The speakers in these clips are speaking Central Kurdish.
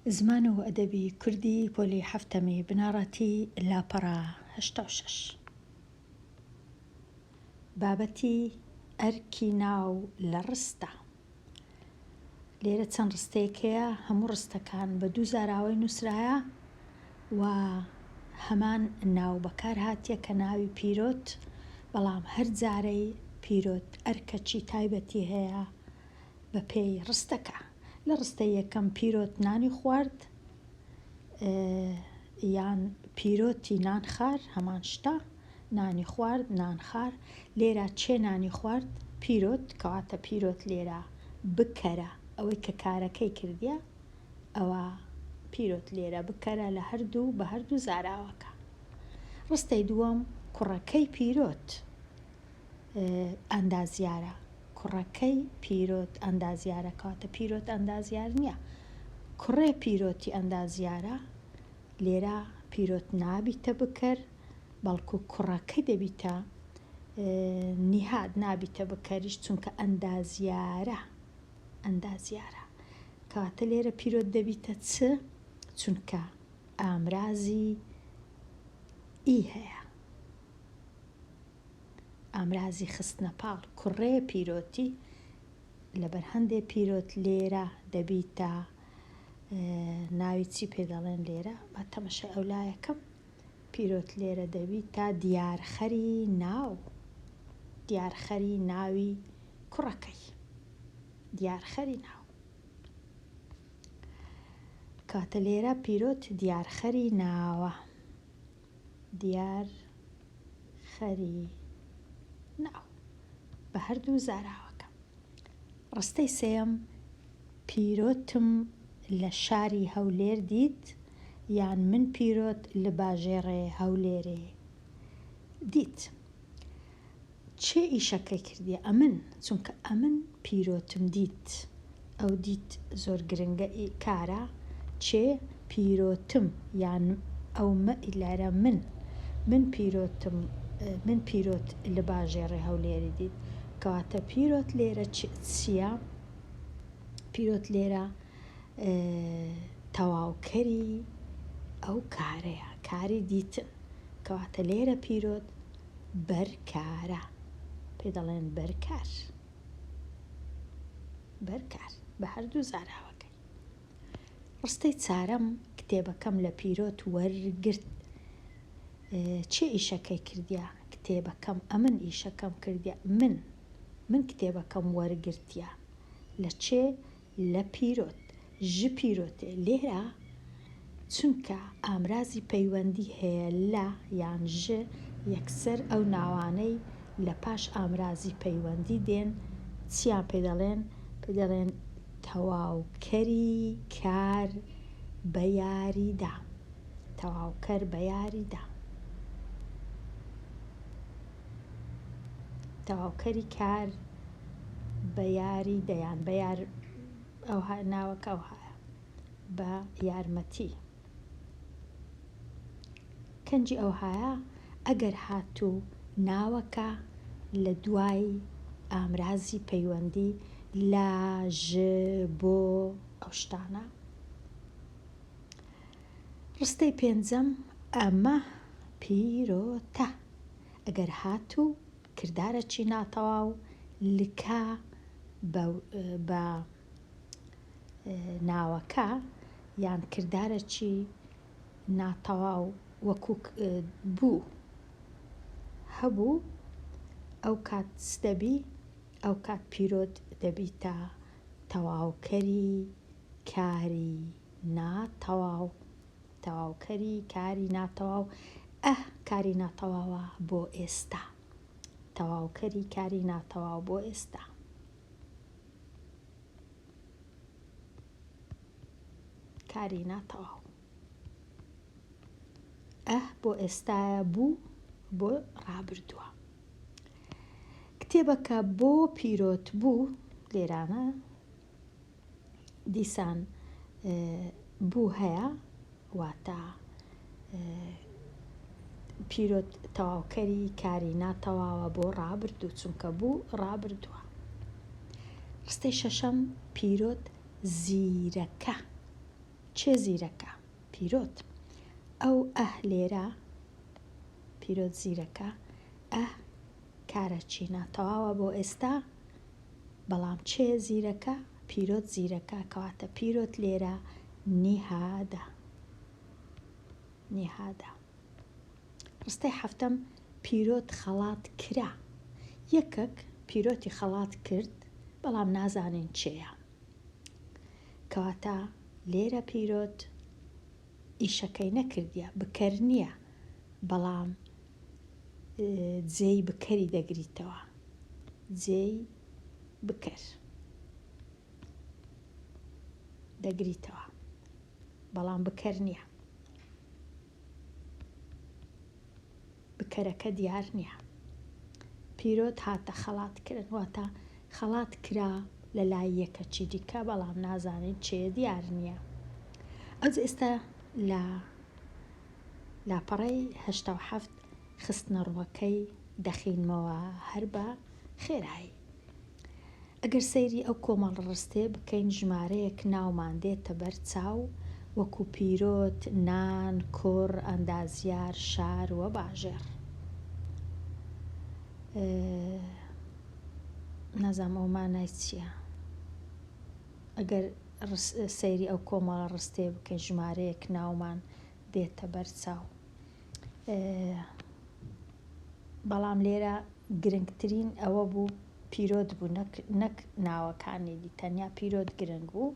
زمان و ئەدەبی کوردی پۆلی حەفتەمی بنەڕەتی لاپەڕە 86 بابەتی ئەرکی ناو لە ڕستە لێرە چەند ڕستەیەک هەیە هەموو ڕستەکان بە دوو زاراوەی نووسرایە و هەمان ناو بەکار هاتیە کە ناوی پیرۆت بەڵام هەر جارەی پیرۆت ئەرکەکی تایبەتی هەیە بە پێی ڕستەکە. لە ڕستەی یەکەم پیرۆت نانی خوارد یان پیرۆتی نان خار هەمان شتە نانی خوارد نان خار لێرە چێ نانی خوارد پیرۆت کەواتە پیرۆت لێرە بکەرە ئەوەی کە کارەکەی کردیە ئەوە پیرۆت لێرە بکەرە لە هەردوو بە هەردوو زاراوەکە ڕستەی دووەم کوڕەکەی پیرۆت ئەندازیارە کوڕەکەی پیرۆت ئەندازیارە کەواتە پیرۆت ئەندازیار نییە کوڕێ پیرۆتی ئەندازیارە لێرە پیرۆت نابیتە بکەر بەڵکو کوڕەکەی دەبیتە نیهاد نابیتە بکەریش چونکە ئەندازیارە ئەندازیارە کەواتە لێرە پیرۆت دەبیتە چ چونکە ئامرازی ئی هەیە ئامرازی خستنە پاڵ کوڕێ پیرۆتی لەبەر هەندێ پیرۆت لێرە دەبیتە ناوی چی پێ دەڵێن لێرە با تەمەشای ئەو لایەکەم پیرۆت لێرە دەبیتە دیارخەری ناو دیارخەری ناوی کوڕەکەی دیارخەری ناو کاتە لێرە پیرۆت دیارخەری ناوە دیار خەری ناو بە هەردوو زاراوەکە. ڕستەی سێیەم، پیرۆتم لە شاری هەولێر دیت یان من پیرۆت لە باژێڕێ هەولێرێ دیت. کێ ئیشەکەی کردیە؟ ئەمن، چونکە ئەمن پیرۆتم دیت. ئەو دیت زۆر گرنگە ئی کارە کێ پیرۆتم یان ئەو مە لارە من من پیرۆتم من پیرۆت لە باژێڕێ هەولێری دیت کەواتە پیرۆت لێرە چییە؟ پیرۆت لێرە تەواوکەری ئەو کارەیە کاری دیتن کەواتە لێرە پیرۆت بەرکارە پێ دەڵێن بەرکار بەرکار بە هەردوو زاراوەکەی ڕستەی چارەم کتێبەکەم لە پیرۆت وەرگرت چێ ئیشەکەی کردیا کتێبەکەم ئەمن ئیشەکەم کردیا من من کتێبەکەم وەرگرتیا لە چێ لە پیرۆت ژ پیرۆتێ لێرە چونکە ئامرازی پەیوەندی هەیە لە یان ژ یەکسەر ئەو ناوانەی لە پاش ئامرازی پەیوەندی دێن چیان پێ دەڵێن؟ پێ دەڵێن تەواوکەری کار بە یاریدە تەواوکەر بە یاریدە تەواوکەری کار بە یاریدە یان بە یار ئەوها ناوەکە ئەوهایە بە یارمەتی کەنجی ئەوهایە ئەگەر هاتوو ناوەکە لە دوای ئامرازی پەیوەندی لە، ژ، بۆ ئەو شتانە. ڕستەی پێنجەم ئەمە پیرۆتە ئەگەر هاتوو کردارەکی ناتەواو لکا بە بە ناوەکە یان کردارەکی ناتەواو وەکو بوو هەبوو ئەو کات چ دەبی؟ ئەو کات پیرۆت دەبیتە تەواوکەری کاری ناتەواو تەواوکەری کاری ناتەواو ئه کاری ناتەواوە بۆ ئێستا تەواوکەری کاری ناتەواو بۆ ئێستا. کاری ناتەواو ئه بۆ ئێستایە بوو بۆ ڕابردووە کتێبەکە بۆ پیرۆت بوو لێرانە دیسان بوو هەیە واتە پیرۆت تەواوکەری کاری ناتەواوە بۆ ڕابردوو چونکە بوو ڕابردووە. ڕستەی شەشەم پیرۆت زیرەکە. کێ زیرەکە؟ پیرۆت. ئەو ئه لێرە پیرۆت زیرەکە ئه کارەکی ناتەواوە بۆ ئێستا بەڵام کێ زیرەکە؟ پیرۆت زیرەکە کەواتە پیرۆت لێرە نیهادە نیهادە. ڕستەی حەفتەم پیرۆت خەڵات کرا یەکەک پیرۆتی خەڵات کرد بەڵام نازانین کێیە کەواتە لێرە پیرۆت ئیشەکەی نەکردیە بکەر نییە بەڵام جێی بکەری دەگریتەوە جێی بکەر دەگریتەوە بەڵام بکەر نییە بکەرەکە دیار نییە. پیرۆت هاتە خەڵات کرن واتە خەڵات کرا لە لای یەکەکی دیکە بەڵام نازانین کێیە دیار نییە. ئەوجا ئێستا لە لاپەڕەی 87 خستنەڕووەکەی دەخینمەوە هەر بە خێرایی. ئەگەر سەیری ئەو کۆمەڵە ڕستەیە بکەین ژمارەیەک ناومان دێتە بەر چاو وەکو پیرۆت، نان، کوڕ، ئەندازیار، شار و باژێڕ. نازانم ئەو مانای چییە؟ ئەگەر سەیری ئەو کۆمەڵە ڕستەیە بکەین ژمارەیەک ناومان دێتە بەر چاو. بەڵام لێرە گرنگترین ئەوە بوو پیرۆت بوو نەک نەک ناوەکانی دی تەنیا پیرۆت گرنگ بوو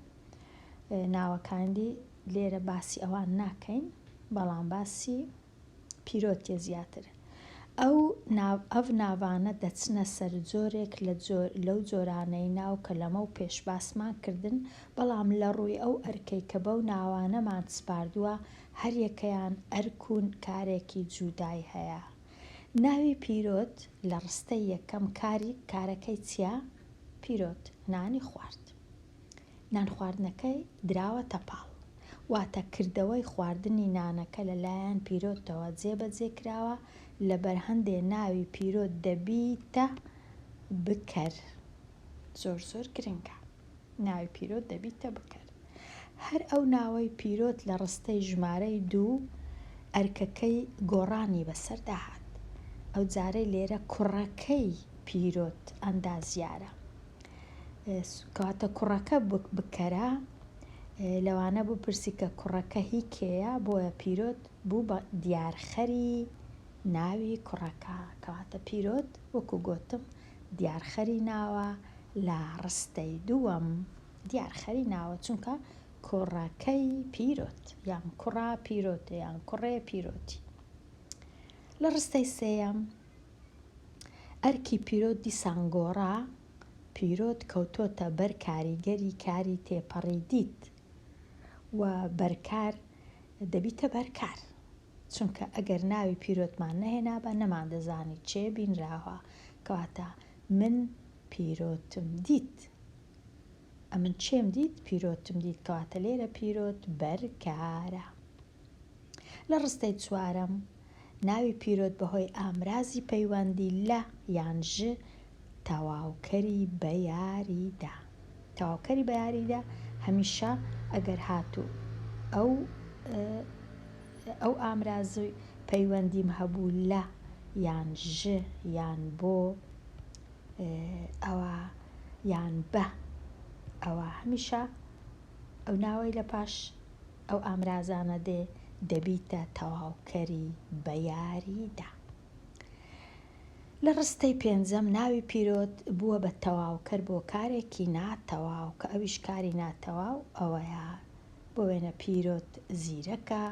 ناوەکانی دی لێرە باسی ئەوان ناکەین بەڵام باسی پیرۆتیە زیاتر ئەو ئەv ناڤانە دەچنە سەر جۆرێک لە جۆر لەو جۆرانەی ناو کە لەمەو پێش باسمان کردن بەڵام لە ڕووی ئەو ئەرکەی کە بەو ناوانەمان سپاردووە هەریەکەیان ئەرک و کارێکی جودای هەیە. ناوی پیرۆت لە ڕستەی یەکەم کاری کارەکەی چیە؟ پیرۆت نانی خوارد. نان خواردنەکەی دراوەتە پاڵ. واتە کردەوەی خواردنی نانەکە لە لایەن پیرۆتەوە جێ بە جێ کراوە، لەبەر هەندێ ناوی پیرۆت دەبیتە بکەر. زۆر زۆر گرنگە. ناوی پیرۆت دەبیتە بکەر. هەر ئەو ناوەی پیرۆت لە ڕستەی ژمارەی دوو ئەرکەکەی گۆڕانی بەسەردا هات. ئەو جارەی لێرە کوڕەکەی پیرۆت ئەندازیارە. کەواتە کوڕەکە بکەرە. لەوانە بپرسی کە کوڕەکە هی کێیە، بۆیە پیرۆت بوو بە دیارخەری ناوی کوڕەکە. کەواتە پیرۆت وەکو گۆتم دیارخەری ناوە لە ڕستەی دووەم دیارخەری ناوە چونکە کوڕەکەی پیرۆت یان کوڕە پیرۆتە یان کوڕێ پیرۆتی. لە ڕستەی سێیەم ئەرکی پیرۆت دیسان گۆڕا، پیرۆت کەوتۆتە بەر کاریگەری کاری تێپەڕی دیت و بەرکار دەبیتە بەرکار. چونکە ئەگەر ناوی پیرۆتمان نەهێنابا نەماندەزانی کێ بینراوە، کەواتە من پیرۆتم دیت. ئەمن کێم دیت؟ پیرۆتم دیت، کەواتە لێرە پیرۆت بەرکارە. لە ڕستەی چوارەم، ناوی پیرۆت بەهۆی ئامرازی پەیوەندی لە یان ژ تەواوکەری بە یاریدە. تەواوکەری بە یاریدە هەمیشە ئەگەر هاتوو ئەو ئەو ئامرازی پەیوەندیم هەبوو لە یان ژ یان بۆ ئەوە یان بە ئەوە هەمیشە ئەو ناوەی لە پاش ئەو ئامرازانە دێ دەبیتە تەواوکەری بە یاریدە. لە ڕستەی پێنجەم ناوی پیرۆت بووە بە تەواوکەر بۆ کارێکی ناتەواو کە ئەویش کاری ناتەواو ئەوەیە بۆ وێنە پیرۆت زیرەکە،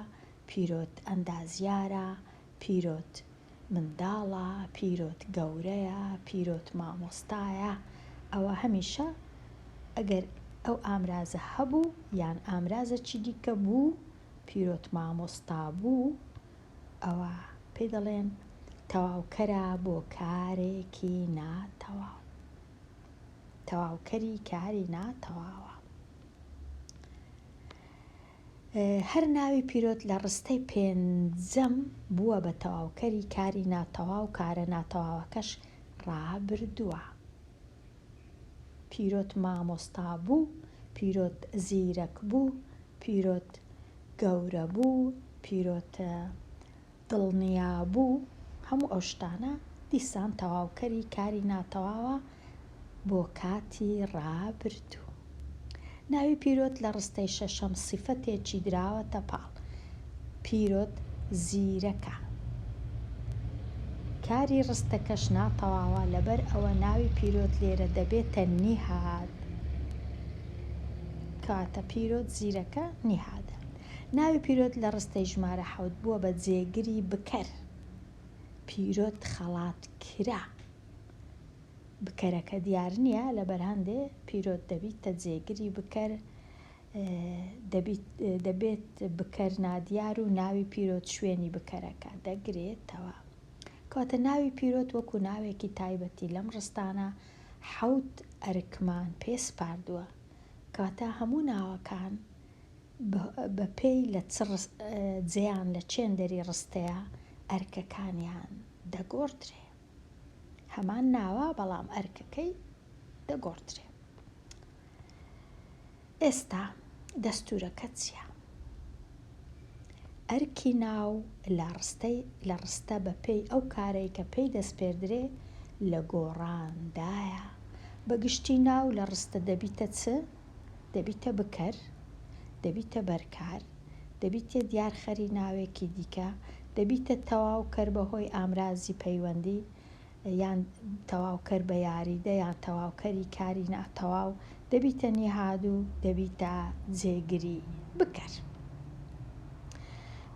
پیرۆت ئەندازیارە، پیرۆت منداڵە، پیرۆت گەورەیە، پیرۆت مامۆستایە، ئەوە هەمیشە ئەگەر ئەو ئامرازە هەبوو یان ئامرازەکی دیکە بوو پیرۆت مامۆستا بوو ئەوە پێی دەڵێن تەواوکەرە بۆ کارێکی ناتەواو. تەواوکەری کاری ناتەواوە. هەر ناوی پیرۆت لە ڕستەی پێنجەم بووە بە تەواوکەری کاری ناتەواو کارە ناتەواوەکەش ڕابردووە. پیرۆت مامۆستا بوو، پیرۆت زیرەک بوو. پیرۆت گەورە بوو، پیرۆت دڵنیا بوو، هەموو ئەو شتانە دیسان تەواوکەری کاری ناتەواوە بۆ کاتی ڕابردوو. ناوی پیرۆت لە ڕستەی شەشەم سیفەتێکی دراوەتە پاڵ. پیرۆت زیرەکە. کاری ڕستەکەش ناتەواوە لەبەر ئەوە ناوی پیرۆت لێرە دەبێتە نیهاد. کەواتە پیرۆت زیرەکە نیهادە. ناوی پیرۆت لە ڕستەی ژمارە حەوت بووە بە جێگری بکەر. پیرۆت خەڵات کرا. بکەرەکە دیار نییە، لەبەر هەندێ پیرۆت دەبیتە جێگری بکەر، دەبێت بکەر نادیار و ناوی پیرۆت شوێنی بکەرەکە دەگرێتەوە. کەواتە ناوی پیرۆت وەکو ناوێکی تایبەتی لەم ڕستانە حەوت ئەرکمان پێ سپاردووە. کەواتە هەموو ناوەکان بە پێی لە چ جێیان لە چێندەری ڕستەیە ئەرکەکانیان دەگۆڕدرێ. هەمان ناوە بەڵام ئەرکەکەی دەگۆڕدرێ. ئێستا دەستوورەکە چییە؟ ئەرکی ناو لە ڕستەی لە ڕستە بە پێی ئەو کارەی کە پێی دەسپێردرێ لە گۆڕاندایە. بە گشتی ناو لە ڕستە دەبیتە چ؟ دەبیتە بکەر، دەبیتە بەرکار، دەبیتە دیارخەری ناوێکی دیکە، دەبیتە تەواوکەر بە هۆی ئامرازی پەیوەندی یان تەواوکەر بە یاریدە یان تەواوکەری کاری ناتەواو، دەبیتە نیهاد و دەبیتە جێگری بکەر.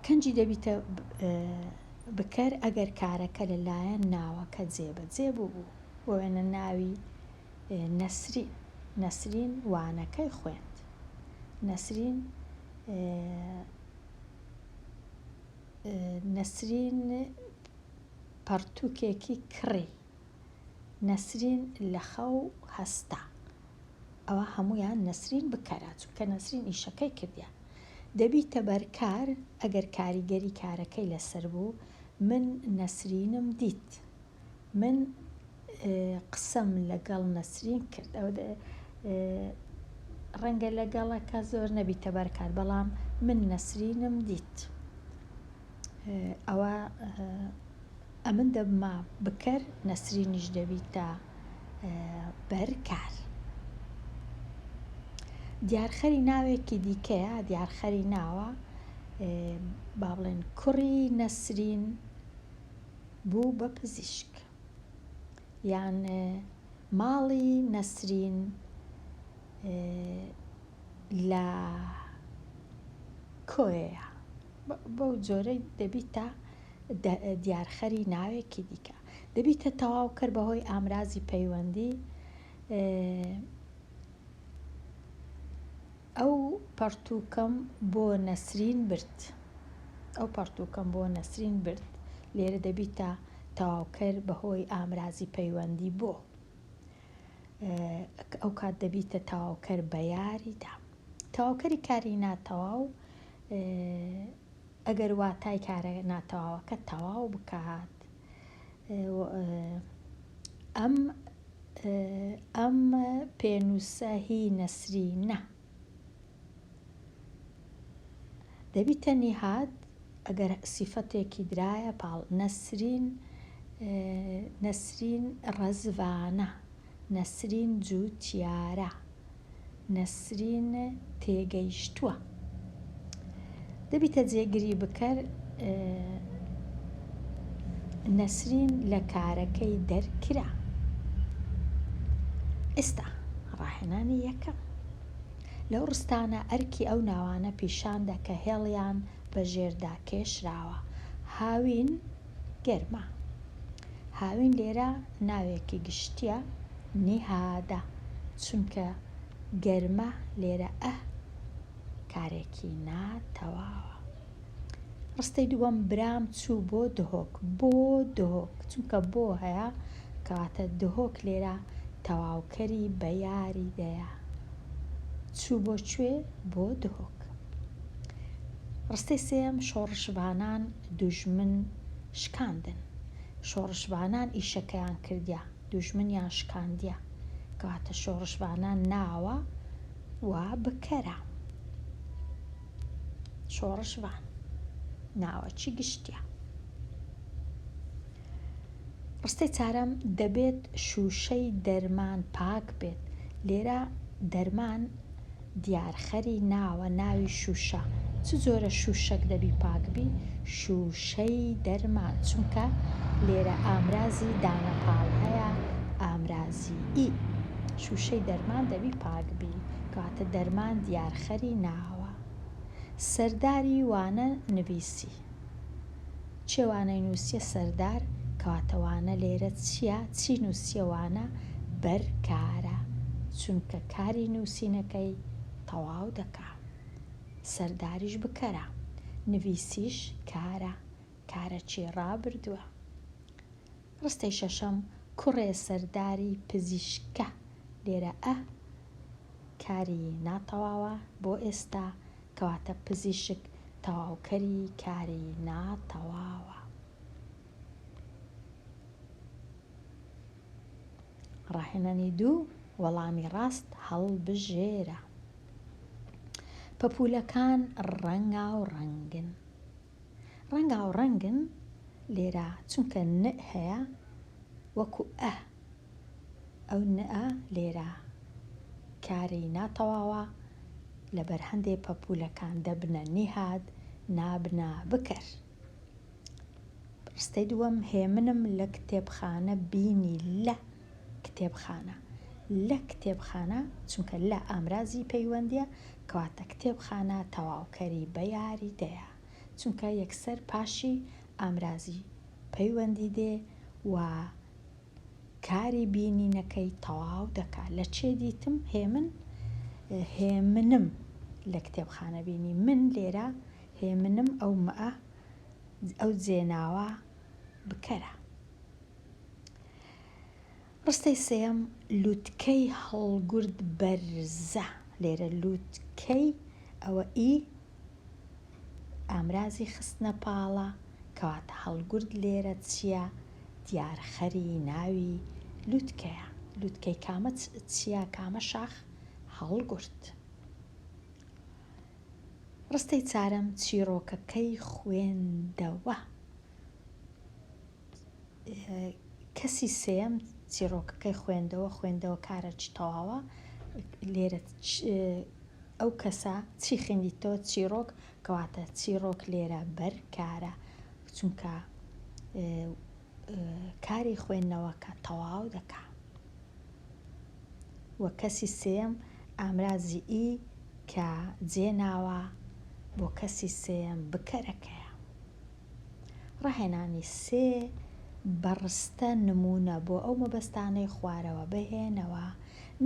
کەنجی دەبیتە بکەر ئەگەر کارەکە لە لایەن ناوەکە جێبەجێ بووبوو. بۆ وێنە ناوی نەسرین، نەسرین وانەکەی خوێند. نەسرین نەسرین پەڕتووکێکی کڕی. نەسرین لە خەو هەستا. ئەوە هەموویان نەسرین بکەرە، چونکە نەسرین ئیشەکەی کردیە. دەبیتە بەرکار ئەگەر کاریگەری کارەکەی لەسەر بوو، من نەسرینم دیت. من قسەم لەگەڵ نەسرین کرد. ئەوە ڕەنگە لەگەڵەکە زۆر نەبیتە بەرکار، بەڵام من نەسرینم دیت. ئەوە ئەمن دەبمە بکەر، نەسرینیش دەبیتە بەرکار. دیارخەری ناوێکی دیکەیە، دیارخەری ناوە، با بڵێن کوڕی نەسرین بوو بە پزیشک. یان ماڵی نەسرین لە کۆیەیە. بەو جۆرەی دەبیتە دیارخەری ناوێکی دیکە. دەبیتە تەواوکەر بەهۆی ئامرازی پەیوەندی. ئەو پەڕتووکەم بۆ نەسرین برد. ئەو پەڕتووکەم بۆ نەسرین برد. لێرە دەبیتە تەواوکەر بەهۆی ئامرازی پەیوەندی بۆ. ئەوکات دەبیتە تەواوکەر بە یاریدە. تەواوکەری کاری ناتەواو ئەگەر واتای کارە ناتەواوەکە تەواو بکات. ئەم ئەم پێنووسە هی نەسرینە. دەبیتە نیهاد ئەگەر سیفەتێکی درایە پاڵ نەسرین نەسرین ڕەزڤانە نەسرین جووتیارە نەسرین تێگەیشتووە. دەبیتە جێگری بکەر نەسرین لە کارەکەی دەرکرا. ئێستا ڕاهێنانی یەکەم. لەو ڕستانە ئەرکی ئەو ناوانە پیشاندە کە هێڵیان بە ژێردا کێشراوە. هاوین گەرمە. هاوین لێرە ناوێکی گشتیە نیهادە چونکە گەرمە لێرە ئه کارێکی نا تەواوە. ڕستەی دووەم برام چوو بۆ دهۆک بۆ دهۆک چونکە بۆ هەیە کەواتە دهۆک لێرە تەواوکەری بە یاریدەیە چوو بۆ کوێ بۆ دهۆک. ڕستەی سێیەم شۆڕشڤانان دوژمن شکاندن شۆڕشڤانان ئیشەکەیان کردیە دوژمنیان شکاندیە کەواتە شۆڕشڤانان ناوە و بکەرە. شۆڕشڤان ناوەکی گشتیە. ڕستەی چارەم، دەبێت شووشەی دەرمان پاک بێت. لێرە دەرمان دیارخەری ناوە، ناوی شووشە. چ جۆرە شووشەک دەبی پاک بی؟ شووشەی دەرمان، چونکە لێرە ئامرازی دانەپاڵ هەیە، ئامرازی ی. شووشەی دەرمان دەبی پاک بی، کەواتە دەرمان دیارخەری ناوە. سەرداری وانە نڤیسی. کێ وانەی نووسیە سەردار کەواتە وانە لێرە چیە چی نووسیە وانە بەر کارە چونکە کاری نووسینەکەی تەواو دەکا سەرداریش بکەرە نڤیسیش کارە کارەکی ڕابردووە ڕستەی شەشەم کوڕێ سەرداری پزیشکە لێرە ئە کاری ناتەواوە بۆ ئێستا کەواتە پزیشک تەواوکەری کاری ناتەواوە. ڕاهێنانی دوو، وەڵامی ڕاست هەڵبژێرە. پەپوولەکان ڕەنگاوڕەنگن. ڕەنگاوڕەنگن لێرە چونکە ن هەیە وەکو ئە ئەو ن'ە لێرە کاری ناتەواوە لەبەر هەندێ پەپوولەکان دەبنە نیهاد نابنە بکەر. ڕستەی دووەم، هێمنم لە کتێبخانە بینی لە کتێبخانە. لە کتێبخانە چونکە لە ئامرازی پەیوەندییە کەواتە کتێبخانە تەواوکەری بە یاریدەیە چونکە یەکسەر پاشی ئامرازی پەیوەندی دێ و کاری بینینەکەی تەواو دەکا. لە چێ دیتم هێمن هێمنم لە کتێبخانە بینی. من لێرە هێمنم ئەو مئە ئەو جێناوە بکەرە. ڕستەی سێیەم لوتکەی هەڵگورد بەرزە. لێرە لوتکەی ئەوە ئی ئامرازی خستنە پاڵە، کەواتە هەڵگورد لێرە چییە؟ دیارخەری ناوی لوتکەیە. لوتکەی کامە چیا، کامە شاخ؟ هەڵگورد. ڕستەی چارەم چیڕۆکەکەی خوێندەوە. کەسی سێیەم چیڕۆکەکەی خوێندەوە، خوێندەوە کارەکی تەواوە. لێرە ئەو کەسە چی خوێندیتەوە؟ چیڕۆک، کەواتە چیڕۆک لێرە بەرکارە، چونکە کاری خوێندنەوەکە تەواو دەکا. وە کەسی سێیەم ئامرازی ی کە جێناوە بۆ کەسی سێیەم بکەرەکەیە. ڕاهێنانی سێ بە ڕستە نموونە بۆ ئەو مەبەستانەی خوارەوە بهێنەوە،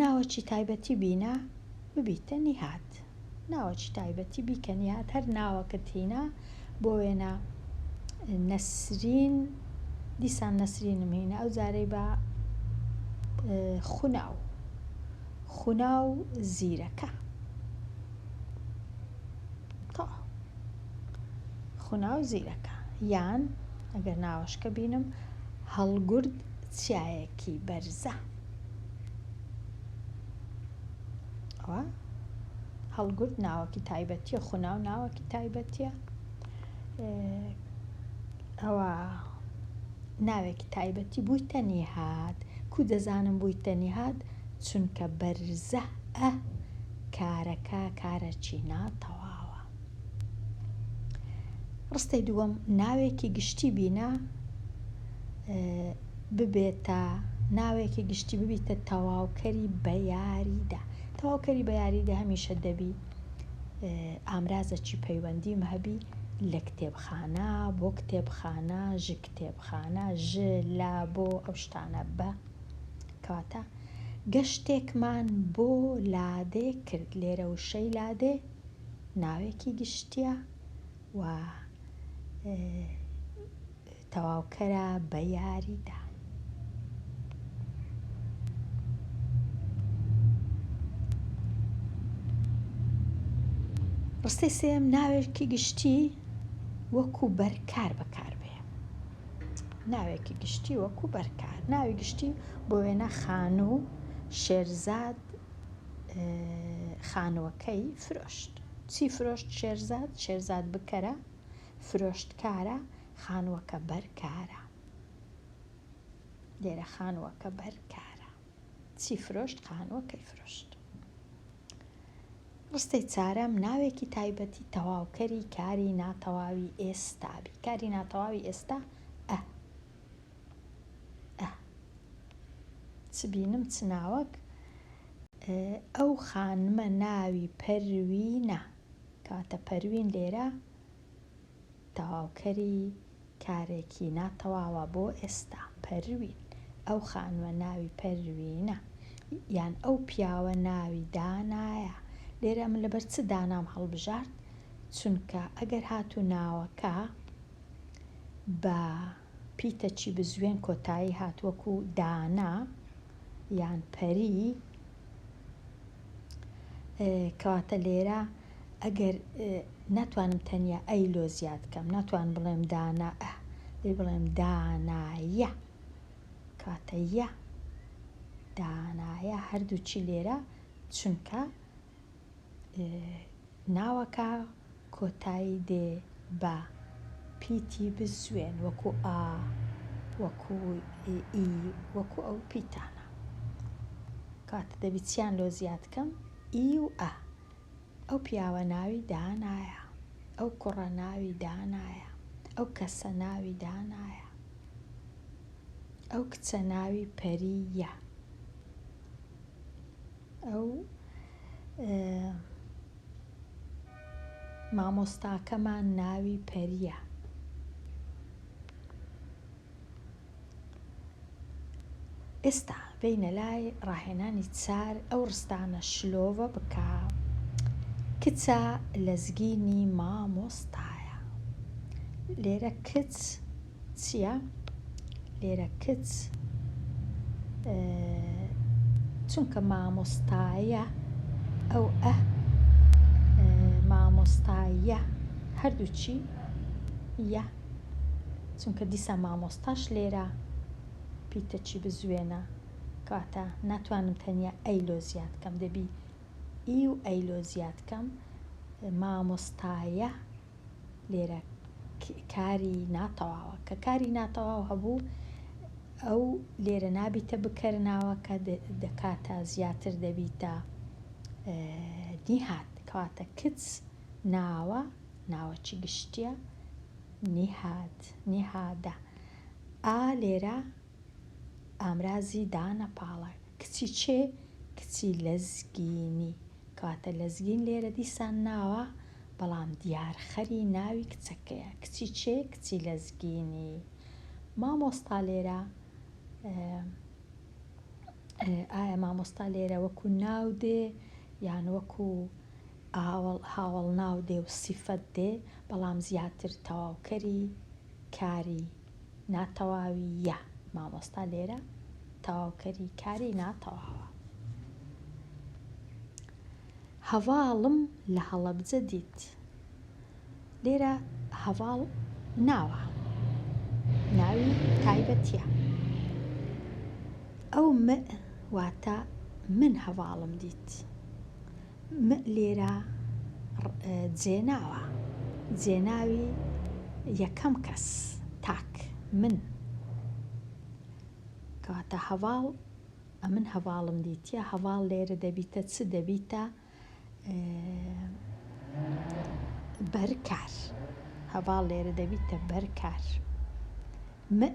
ناوەکی تایبەتی بینە ببیتە نیهاد. ناوەکی تایبەتی بیکە نیهاد هەر ناوەکت هینا بۆ وێنە نەسرین دیسان نەسرینم هینا ئەو جارەی بە خوناو خوناو زیرەکە. تەواو خوناو زیرەکە یان ئەگەر ناوەشکە بینم هەڵگورد چیایەکی بەرزە ئەوە هەڵگورد ناوەکی تایبەتیە خوناو ناوەکی تایبەتیە ئەوە ناوێکی تایبەتی بوویتە نیهاد کو دەزانم بوویتە نیهاد چونکە بەرزە ئە کارەکە کارەکی ناتەواوە. ڕستەی دووەم ناوێکی گشتی بینە ببێتە ناوێکی گشتی ببیتە تەواوکەری بە یاریدە. تەواوکەری بە یاریدە هەمیشە دەبی ئامرازەکی پەیوەندیم هەبی لە کتێبخانە بۆ کتێبخانە ژ کتێبخانە ژ لە بۆ ئەو شتانە بە کەواتە گەشتێکمان بۆ لادێ کرد، لێرە وشەی لادێ ناوێکی گشتییە و تەواوکەرە بە یاریدا. ڕستەی سێیەم ناوێکی گشتی وەکو بەرکار بەکاربێ. ناوێکی گشتی وەکو بەرکار. ناوی گشتی بۆ وێنە خانوو، شێرزاد خانووەکەی فرۆشت. چی فرۆشت شێرزاد؟ شێرزاد بکەرە، فرۆشت کارە، خانووەکە بەر کارە. لێرە خانووەکە بەر کارە. چی فرۆشت؟ خانووەکەی فرۆشت. ڕستەی چارەم ناوێکی تایبەتی تەواوکەری کاری ناتەواوی ئێستا بی. کاری ناتەواوی ئێستا ئە. ئە. چ بینم چ ناوەک. ئەو خانمە ناوی پەروینە. کەواتە پەروین لێرە تەواوکەری کارێکی ناتەواوە بۆ ئێستا. پەروین. ئەو خانمە ناوی پەروینە. یان ئەو پیاوە ناوی دانایە. لێرە من لەبەر چ دانام هەڵبژارد؟ چونکە ئەگەر هاتوو ناوەکە بە پیتەکی بزوێن کۆتایی هات وەکو دانا یان پەری، کەواتە لێرە ئەگەر ناتوانم تەنیا ئەی لۆ زیاد کەم، ناتوانم بڵێم دانا ئە، دەبێ بڵێم دانایە، کەواتە یە دانایە هەردووکی لێرە چونکە ناوەکە کۆتایی دێ بە پیتی بزوێن وەکو ئا، وەکو ئی، وەکو ئەو پیتانە. کەواتە دەبی چیان لۆ زیاد کەم؟ ئی و ئە. ئەو پیاوە ناوی دانایە. ئەو کوڕە ناوی دانایە. ئەو کەسە ناوی دانایە. ئەو کچە ناوی پەری یە. ئەو مامۆستاکەمان ناوی پەریە. ئێستا بێینە لای ڕاهێنانی چار ئەو ڕستانە شلۆڤە بکە کچە لەزگینی مامۆستایە لێرە کچ چیە لێرە کچ چونکە مامۆستایە ئەو ئە مامۆستایە هەردووچی یە چونکە دیسان مامۆستاش لێرە پیتەکی بزوێنە کەواتە ناتوانم تەنیا ئەی لۆ زیاد کەم دەبی ئی و ئەی لۆ زیاد کەم مامۆستایە لێرە کاری ناتەواوە کە کاری ناتەواو هەبوو ئەو لێرە نابیتە بکەر ناوەکە دەکاتە زیاتر دەبیتە نیهاد کەواتە کچ ناوە ناوەکی گشتیە نیهاد نیهادە ئا لێرە ئامرازی دانە پاڵە کچی چێ کچی لەزگینی کەواتە لەزگین لێرە دیسان ناوە بەڵام دیارخەری ناوی کچەکەیە کچی چێ کچی لەزگینی مامۆستا لێرە ئایا مامۆستا لێرە وەکو ناو دێ یان وەکو هاوەڵناو دێ و سیفەت دێ بەڵام زیاتر تەواوکەری کاری ناتەواوی یە مامۆستا لێرە تەواوکەری کاری ناتەواوە. هەڤاڵم لە هەڵەبجە دیت. لێرە هەڤاڵ ناوە، ناوی تایبەتیە. ئەو مئ واتە من هەڤاڵم دیت. مئ لێرە جێناوە، جێناوی یەکەم کەس، تاک، من. کەواتە هەڤاڵ ئەمن هەڤاڵم دیتیە، هەڤاڵ لێرە دەبیتە چ؟ دەبیتە بەرکار. هەڤاڵ لێرە دەبیتە بەرکار. مئ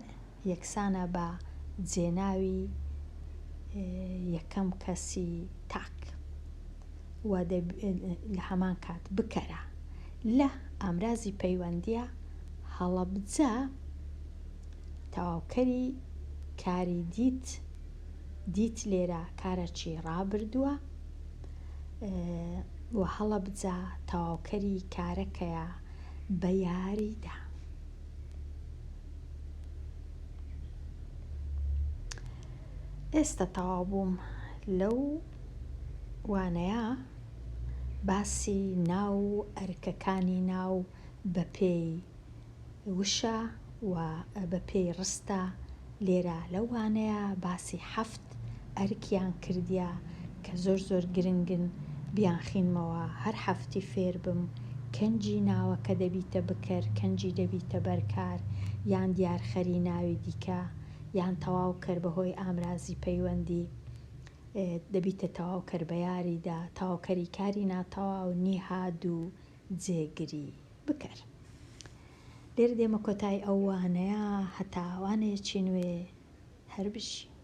یەکسانە بە جێناوی یەکەم کەسی تاک و لە هەمان کات بکەرە. لە ئامرازی پەیوەندیە هەڵەبجە تەواوکەری کاری دیت، دیت لێرە کارەکی ڕابردووە و هەڵەبجە تەواوکەری کارەکەیە بە یاریدا. ئێستا تەواو بووم لەو وانەیە باسی ناو و ئەرکەکانی ناو بەپێی وشە و بە پێی ڕستە لێرە لەو وانەیە باسی حەفت ئەرکیان کردیە کە زۆر زۆر گرنگن. بیانخینمەوە هەر حەفتی فێر بم کەنجی ناوەکە دەبیتە بکەر کەنجی دەبیتە بەرکار یان دیارخەری ناوی دیکە یان تەواوکەر بەهۆی ئامرازی پەیوەندی دەبیتە تەواوکەر بە یاریدە تەواوکەری کاری ناتەواو نیهاد و جێگری بکەر. لێرە دێمە کۆتای ئەو وانەیە هەتا وانەیەکی نوێ هەر بژی.